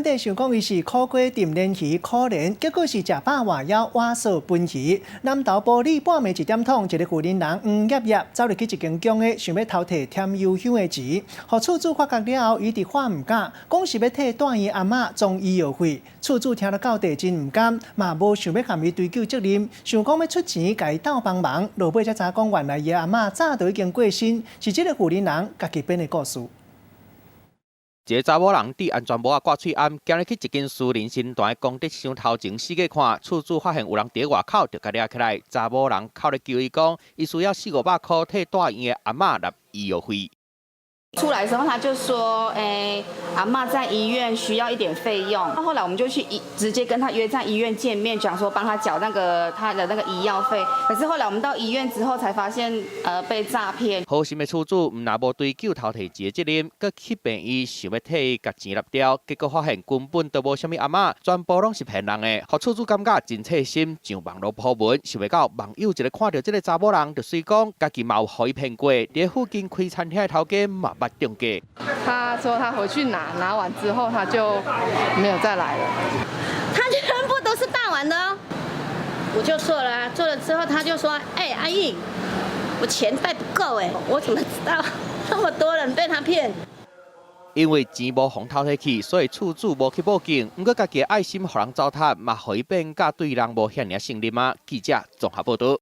底想講伊是苦瓜燉鰱魚可憐，結果是食飽活枵倚索分魚。南投埔里半暝一點通，一個婦人黃挹挹走入去一間宮的，想欲偷提添油香的錢，予厝主發覺了後，伊直喊毋敢，講是欲替蹛院阿嬤裝醫藥費。厝主聽了到底真毋甘，嘛無想欲共伊追究責任，想講欲出錢共伊鬥幫忙。落尾才知講，原來伊阿嬤早就已經過身，是這個婦人人家己編的故事。一個查某人戴安全帽仔掛喙罨，行入去一間私人神壇功德箱頭前四界看，厝主發現有人佇外口，就共掠起來。查某人哭咧求伊講，伊需要四五百箍替蹛院的阿嬤納醫藥費。出來的時候，他就說：“欸，阿嬤在醫院需要一點費用。”後來我們就去醫，直接跟他約在醫院見面，講說幫他繳那個他的那個醫藥費。可是後來我們到醫院之後，才發現，被詐騙。好心的厝主毋但無追究偷提錢的責任，閣去病院想欲替伊共錢納掉，結果發現根本都無啥物阿嬤，全部攏是騙人的。予厝主感覺真刺心，上網路 po 文，想袂到網友一个看著這个查某人，就隨講家己嘛有予伊騙過，佇附近開餐廳的頭家嘛捌中計。他說他回去拿，拿完之後他就沒有再來了。他全部都是大碗的哦，我就做了，做了之後他就說：“哎，阿姨，我錢帶不夠哎，我怎麼知道那麼多人被他騙？” 因為錢無予偷提去，所以厝主無去報警。毋過家己的愛心予人糟蹋，嘛予伊變甲對人無遐爾信任啊。記者綜合報導。